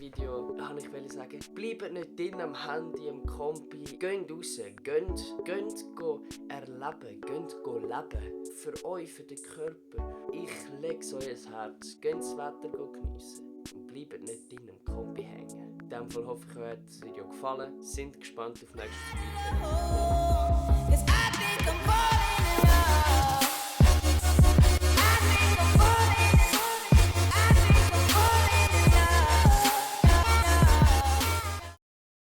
Video wollte ich sagen, bleibt nicht drin am Handy, am Kompi. Geht raus, geht go erleben, geht go leben. Für euch, für den Körper. Ich lege es euch ans Herz. Geht das Wetter go geniessen. Und bleibt nicht drin am Kompi hängen. In diesem Fall hoffe ich, euch hat das Video gefallen. Sind gespannt auf nächstes Video.